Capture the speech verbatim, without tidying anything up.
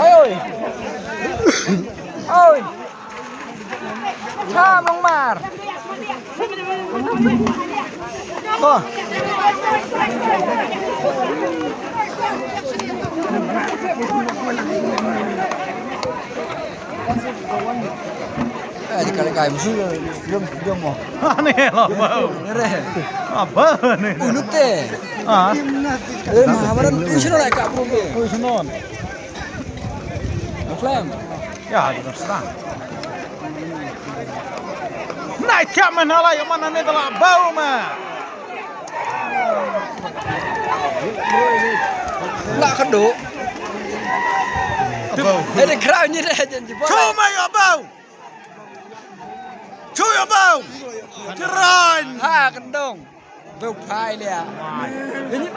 Oi, oi. Oi. Tham long mar. Ko. Eh, di kali kai musuh jom jom mo. Ane lo bau. Ngere. Apa ni? Unute. Ah. Eh, mahabaran usuh nak kak probe. Usuh non. Flam. Ya, di Nusra. Nai tiap mana lah yang mana ni telah bau mah. Nak keduk. Bau. Ada kerang ni dah janji bola. Cuma ya bau. Cuma ya bau. Keren. Ha, kendong. Bau pai dia. Ini